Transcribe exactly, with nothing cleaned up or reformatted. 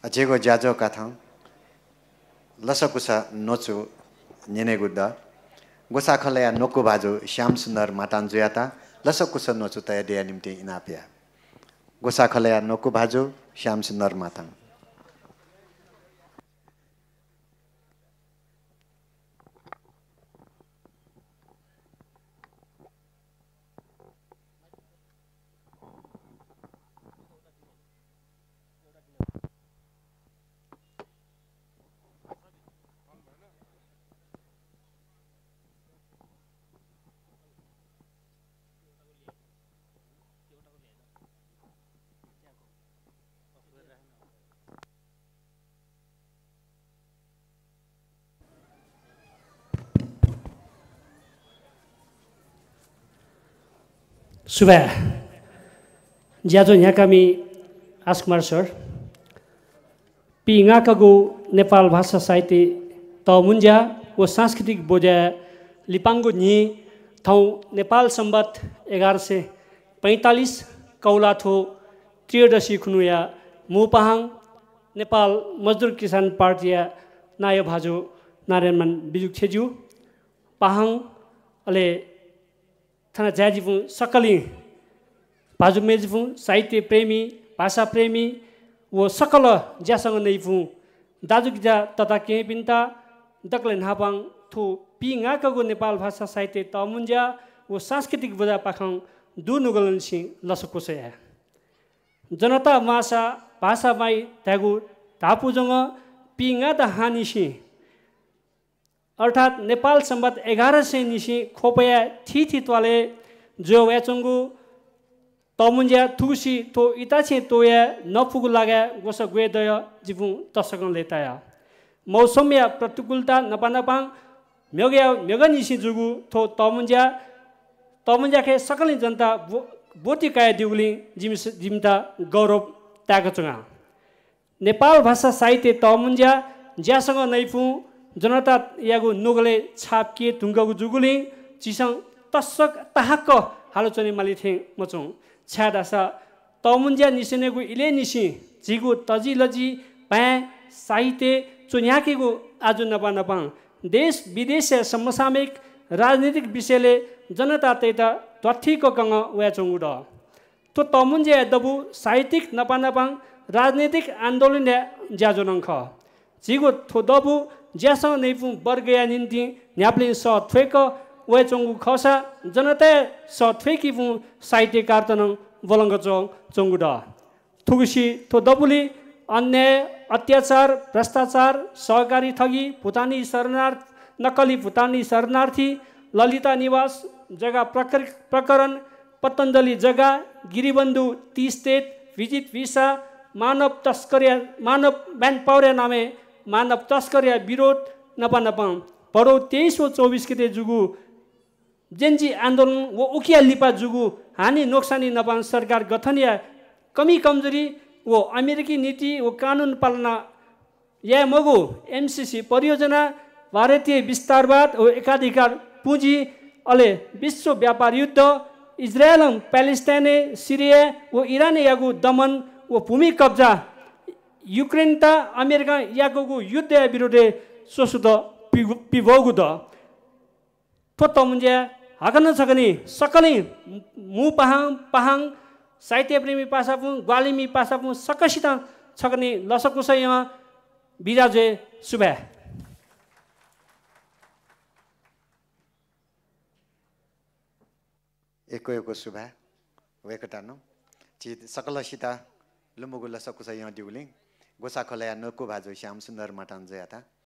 झीगु ज्याझ्वः कथं लसकुस न्वचु न्यनेगु दु। ग्वसाःखलःया न्वकू भाजु श्यामसुन्दर मातांजुयात लसकुस न्वचु तयादिया निम्तिं इनाप या। ग्वसाःखलःया न्वकू भाजु श्यामसुन्दर मातां। सुभाय्। ज्याझ्वः न्ह्याकामि आशकुमार सर, पिंगाकःगु नेपाल भाषा साहित्य तःमुंज्या व सांस्कृतिक ब्वज्याय् लिपांगु न्हि थौं नेपाल संवत् एघार सय पैंतालिस कौलाथ्व त्रयोदशी खुन्हुया मू पाहां नेपाल मजदुर किसान पार्टीया नायः भाजु नारायणमान बिजुक छेँज्यू, पाहां, अले थन झायादीपिं सकलें भाजु मय्जुपिं, साहित्य प्रेमी, भाषा प्रेमी व सकल ज्यासंग नइपिं दाजुकिजा तताकेहेँपिन्त दकलय् न्हापां थ्व पिंगाकःगु नेपाल भाषा साहित्य तःमुंज्या व सांस्कृतिक ब्वज्यापाखें दुनुगलंनिसें लसकुस याये। जनता माःसा भाषा माइ धायेगु धापू जंगः पिंगात हांनिसें अर्थात् नेपाल संवत् एघार सय निसें ख्वपया थीथी त्वालय् जुया वयाच्वंगु तःमुंज्या थुगुसी थ्व इताछेँ त्वःया नफुगु लागाय् ग्वसाः ग्वये दयः जिपिं तसकं लय्ताया। मौसमया प्रतिकूलता नपानापां म्हिगःया म्हिगःनिसें जूगु थ्व तःमुंज्या, तःमुंज्याखय् सकलें जनता ब्व-, ब्वति कयादीगुलिं जिमिस-, जिमित गौरव ताय्काच्वना। नेपाल भाषा साहित्य तःमुंज्या ज्यासंग नइपिं जनतायागु नुगलय् छाप क्यये धुंकूगु जूगुलिं झीसं तसकं ताहाक्क हालाच्वने माली थें मच्वं, छाय्धाःसा तःमुंज्या निसेनेगु इलय्निसें झीगु तजिलजि भाय् साहित्य च्वन्ह्याकेगु आजु नपानापां देश विदेशया समसामयिक राजनीतिक विषयलय् जनतातय्त ध्वाथुइक कंगः वयाच्वंगु दु। थ्व तःमुंज्याया दबू साहित्यिक नपानापां राजनैतिक आन्दोलनया ज्याझ्वलं खः। झीगु थ्व दबू ज्यासंग नइपिं वर्गया निंतिं न्ह्याबलें सः थ्वय्क वयाच्वंगु खःसा जनताया सः थ्वय्कीपिं साहित्यकारत नं ब्वलंक च्वं-, च्वंगु दु। थुगुसी थ्व दबूलि अन्याय, अत्याचार, भ्रष्टाचार, सहकारी ठगी, भुटानी शरणार्थ-, नक्कली भुटानी शरणार्थी, ललिता निवास जग्गा प्रकर-, प्रकरण, पतञ्जलि जग्गा, Giribandhu tea estate, visit visa, मानव तस्करया, मानव manpower या नामय् मानव तस्करया विरोध नपानापां भदौ तेइस व चौबिस गते जूगु Gen Z आन्दोलन व उकिया लिपा जूगु हानि नोक्सानी नपां सरकार गठनया कमी कमजोरी व अमेरिकी नीति व कानुन पालना याये मगु, M C C परियोजना, भारतीय विस्तारवाद व एकाधिकार पुँजी, अले विश्व व्यापार युद्ध, इजरायलं प्यालेस्टाइनय्, सिरियाय् व इरानयागु दमन व भूमि कब्जा, युक्रेनत अमेरिकां याकूगु युद्धया विरोधय् स्वसुत पिगु-, पिब्वःगु दु। थ्व तःमुंज्याय् हाकनं छकः नं सकलें मू पाहां, पाहां, साहित्यप्रेमी पासापिं, ग्वाहालिमि पासापिं सकसितं छकः नं लसकुस यानाः बिदा जुये। सुभाय्। यक्व यक्व सुभाय् वय्कःयात नं। झी सकलसित लुमंगु लसकुस यानादीगुलिं ग्वसाःखलःया न्वकू भाजु श्यामसुन्दर मातांजुयात